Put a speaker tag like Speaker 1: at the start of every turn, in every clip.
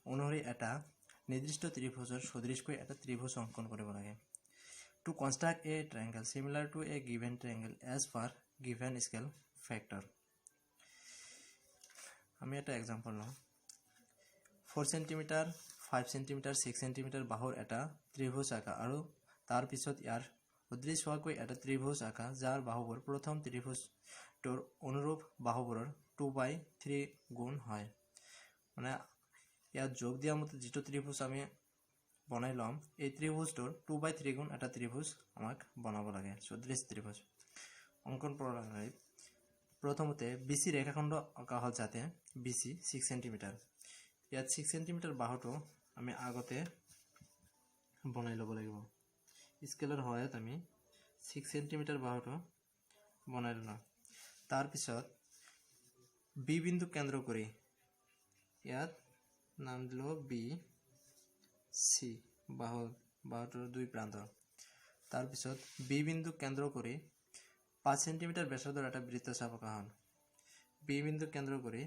Speaker 1: অনুসৰি এটা নিৰ্দিষ্ট ত্ৰিভুজৰ সদৃশকৈ এটা ত্ৰিভুজ অংকন কৰিব লাগে। To construct a triangle similar to a given triangle as per given scale factor. আমি এটা এক্সাম্পল লওঁ। 4 centimetre, 5 centimetre, 6 centimetre বাহুৰ এটা ত্ৰিভুজ আঁকা আৰু তাৰ পিছত ইয়াৰ সদৃশ হোৱাকৈ এটা ত্ৰিভুজ আঁকা, যাৰ বাহুবোৰ প্ৰথম ত্ৰিভুজটোৰ অনুৰূপ বাহুবোৰৰ 2/3 গুণ হয়। মানে ইয়াত যোগ দিয়া মতে যিটো ত্ৰিভুজ আমি বনাই ল'ম, এই ত্ৰিভুজটোৰ 2/3 গুণ এটা ত্ৰিভুজ আমাক বনাব লাগে, সদৃশ ত্ৰিভুজ। অংকন প্ৰণালী: প্ৰথমতে বি চি ৰেখাখণ্ড অঁকা হ'ল, যাতে বি চি 6 চেণ্টিমিটাৰ। ইয়াত 6 চেণ্টিমিটাৰ বাহুটো আমি আগতে বনাই ল'ব লাগিব। স্কেলৰ সহায়ত আমি 6 চেণ্টিমিটাৰ বাহুটো বনাই ল'লোঁ। তাৰপিছত বি বিন্দু কেন্দ্ৰ কৰি ইয়াত নাম দিলোঁ বি চি, বাহুটোৰ দুই প্ৰান্ত। তাৰপিছত বি বিন্দু কেন্দ্ৰ কৰি 5 চেণ্টিমিটাৰ ব্যাসাৰ্ধৰ এটা বৃত্তচাপ অঁকা হ'ল। বি বিন্দু কেন্দ্ৰ কৰি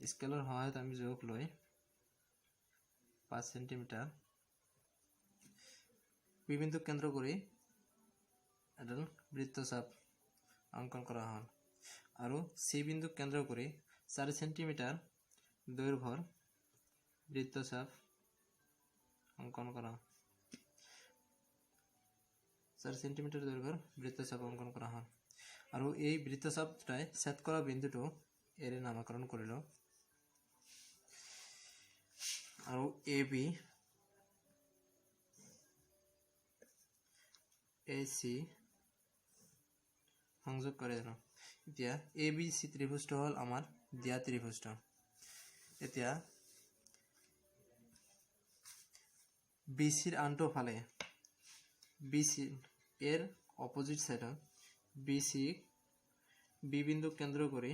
Speaker 1: স্কেলৰ সহায়ত আমি জোখ লৈ 5 চেণ্টিমিটাৰ বি বিন্দু কেন্দ্ৰ কৰি এডাল বৃত্তচাপ অংকন কৰা হ'ল আৰু চি বিন্দু কেন্দ্ৰ কৰি 4 চেণ্টিমিটাৰ দৈৰ্ঘ্যৰ বৃত্তচাপ অংকন কৰা, 4 চেণ্টিমিটাৰ দৈৰ্ঘ্যৰ বৃত্তচাপ অংকন কৰা হ'ল আৰু এই বৃত্তচাপ দুটাই ছেদ কৰা বিন্দুটো এৰে নামাকৰণ কৰিলোঁ আৰু এ বি, এ চি সংযোগ কৰি দিলোঁ। এতিয়া এ বি চি ত্ৰিভুজটো হ'ল আমাৰ দিয়া ত্ৰিভুজটো। এতিয়া বি চিৰ আনটো ফালে, বি চি এৰ অপজিট সাইডত বি চি বি বিন্দু কেন্দ্ৰ কৰি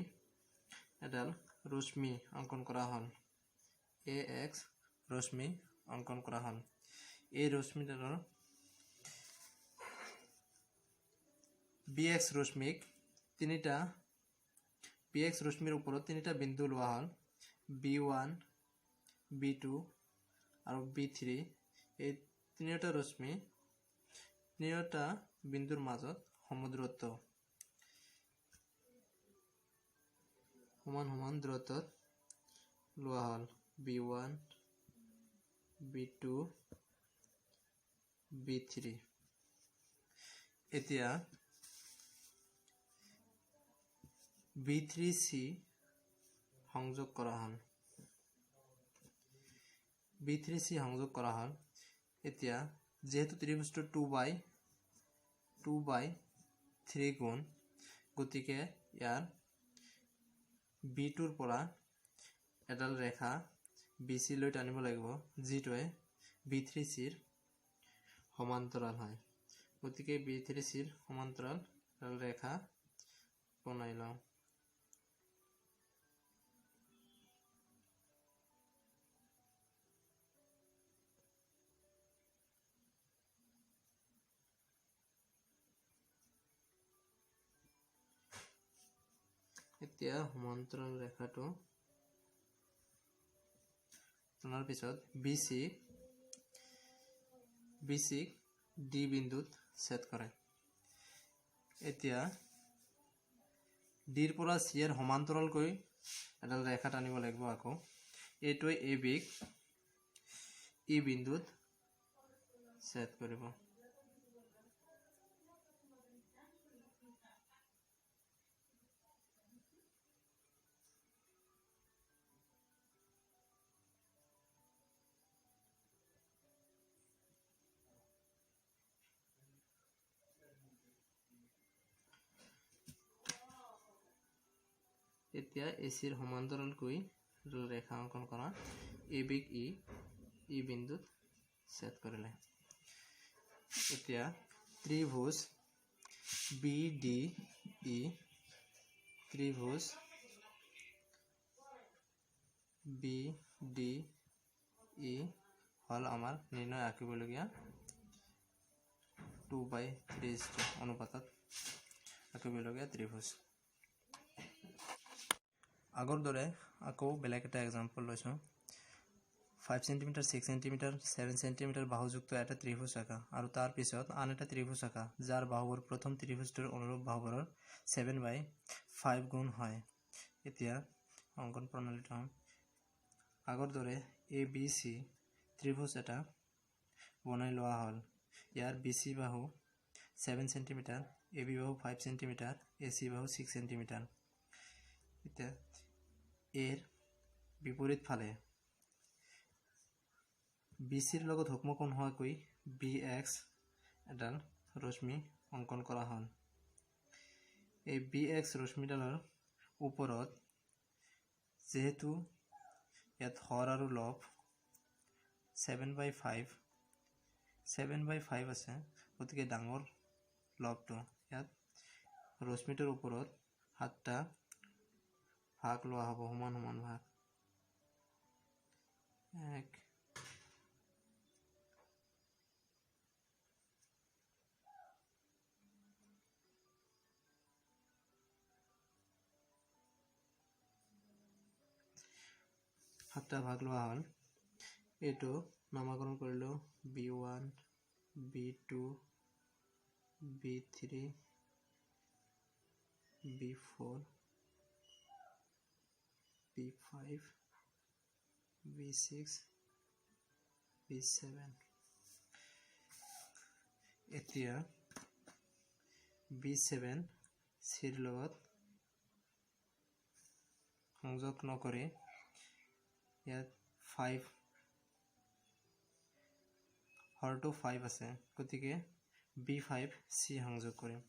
Speaker 1: এডাল ৰশ্মি অংকন কৰা হ'ল। এ এক্স ৰশ্মি অংকন কৰা হ'ল। এই ৰশ্মিডালৰ বি এক্স ৰশ্মিক তিনিটা, বি এক্স ৰশ্মিৰ ওপৰত তিনিটা বিন্দু লোৱা হ'ল, বি ওৱান, বি টু আৰু বি থ্ৰী। এই তিনিওটা ৰশ্মি তিনিওটা বিন্দুৰ মাজত সমদূৰত্ব, সমান সমান দূৰত্বত লোৱা হ'ল, B one, B two, B three. এতিয়া বি থ্ৰী চি সংযোগ কৰা হ'ল। বি থ্ৰী চি সংযোগ কৰা হ'ল। এতিয়া যিহেতু ত্ৰিভুজটো 2/3 গুণ, গতিকে ইয়াৰ বি টুৰ পৰা এডাল ৰেখা বি চি লৈ টানিব লাগিব, যিটোৱে বি থ্ৰী চিৰ সমান্তৰাল হয়। গতিকে বি থ্ৰী চিৰ সমান্তৰাল এডাল ৰেখা বনাই লওঁ। এতিয়া সমান্তৰাল ৰেখাটো টনাৰ পিছত বি চিক ডি বিন্দুত ছেদ কৰে। এতিয়া ডিৰ পৰা চি এৰ সমান্তৰালকৈ এডাল ৰেখা টানিব লাগিব আকৌ। এইটোৱে এ বিক ই বিন্দুত ছেদ কৰিব। এতিয়া এ চিৰ সমান্তৰালকৈ ৰেখা অংকন কৰা এ বিক ই ই বিন্দুত ছেদ কৰিলে। এতিয়া ত্ৰিভুজ বি ডি ই, ত্ৰিভুজ বি ডি ই হ'ল আমাৰ নিৰ্ণয় আঁকিবলগীয়া 2/3 অনুপাতত আঁকিবলগীয়া ত্ৰিভুজ। আগৰ দৰে আকৌ বেলেগ এটা এক্সাম্পল লৈছোঁ। 5 centimeter, 6 centimeter, 7 centimeter বাহুযুক্ত এটা ত্ৰিভুজ আঁকা আৰু তাৰ পিছত আন এটা ত্ৰিভুজ আঁকা, যাৰ বাহুবোৰ প্ৰথম ত্ৰিভুজটোৰ অনুৰূপ বাহুবোৰৰ 7/5 গুণ হয়। এতিয়া অংকন প্ৰণালীটো আগৰ দৰে এ বি চি ত্ৰিভুজ এটা বনাই লোৱা হ'ল। ইয়াৰ বি চি বাহু 7 চেণ্টিমিটাৰ, এ বি বাহু 5 চেণ্টিমিটাৰ, এ চি বাহু 6 চেণ্টিমিটাৰ। এতিয়া এৰ বিপৰীত ফালে বি চিৰ লগত সূক্ষ্মকোণ হোৱাকৈ বি এক্স এডাল ৰশ্মি অংকন কৰা হ'ল। এই বি এক্স ৰশ্মিডালৰ ওপৰত যিহেতু ইয়াত হৰ আৰু লব 7/5, 7/5 আছে, গতিকে ডাঙৰ লবটো ইয়াত ৰশ্মিটোৰ ওপৰত সাতটা ভাগ লোৱা হ'ব, সমান সমান ভাগ। এক, সাতটা ভাগ লোৱা হ'ল। এইটো নামাকৰণ কৰিলোঁ B 1, B 2, B 3, B 4, B 5, B 6, B 7। এতিয়া বি ছেভেন চিৰ লগত সংযোগ নকৰি ইয়াত ফাইভ, হৰটো ফাইভ আছে, গতিকে বি ফাইভ চি সংযোগ কৰিম।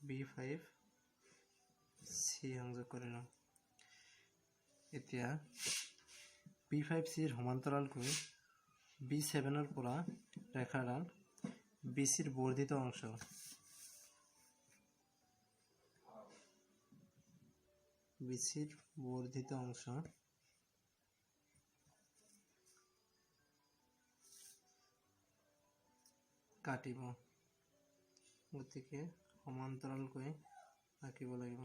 Speaker 1: বি ফাইভ চি সংযোগ কৰিলোঁ। এতিয়া বি ফাইভ চিৰ সমান্তৰালকৈ বি ছেভেনৰ পৰা ৰেখাডাল বি চিৰ বৰ্ধিত অংশ, বি চিৰ বৰ্ধিত অংশ কাটিব, গতিকে সমান্তৰালকৈ আঁকিব লাগিব।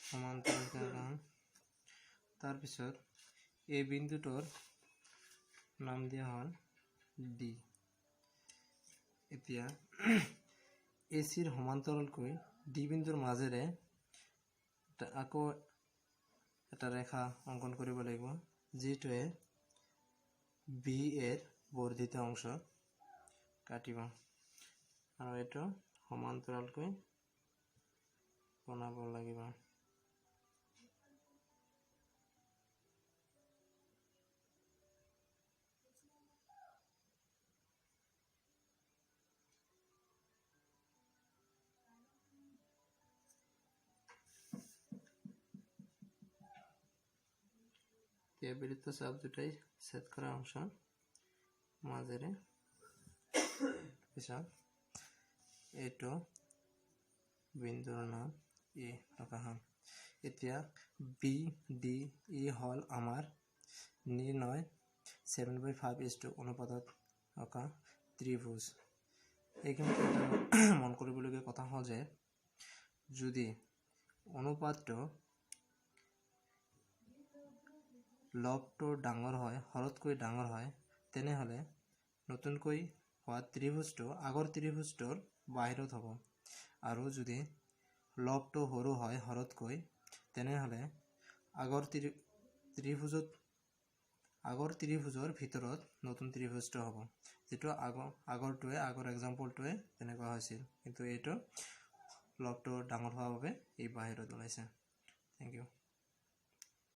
Speaker 1: সমান্তৰালকৈ আঁকা। তাৰপিছত এই বিন্দুটোৰ নাম দিয়া হ'ল ডি। এতিয়া এ চিৰ সমান্তৰালকৈ ডি বিন্দুৰ মাজেৰে আকৌ এটা ৰেখা অংকন কৰিব লাগিব, যিটোৱে বি এৰ বৰ্ধিত অংশ কাটিব আৰু এইটো সমান্তৰালকৈ বনাব লাগিব। এতিয়া বৃত্তচাপ দুটাই ছেদ কৰা অংশ মাজেৰে, পিছত এইটো বিন্দুৰ নাম ই ৰখা হ'ল। এতিয়া বি ডি ই হ'ল আমাৰ নিৰ্ণয় 7/5 is to অনুপাতত থকা ত্ৰিভুজ। এইখিনিতে এটা মন কৰিবলগীয়া কথা হ'ল যে যদি অনুপাতটো লবটো ডাঙৰ হয়, হৰতকৈ ডাঙৰ হয়, তেনেহ'লে নতুনকৈ হোৱা ত্ৰিভুজটো আগৰ ত্ৰিভুজটোৰ বাহিৰত হ'ব আৰু যদি লবটো সৰু হয় হৰতকৈ, তেনেহ'লে আগৰ ত্ৰিভুজৰ ভিতৰত নতুন ত্ৰিভুজটো হ'ব, যিটো আগৰটোৱে, আগৰ এক্সাম্পলটোৱে তেনেকুৱা হৈছিল। কিন্তু এইটো লবটো ডাঙৰ হোৱাৰ বাবে এই বাহিৰত ওলাইছে। Thank U.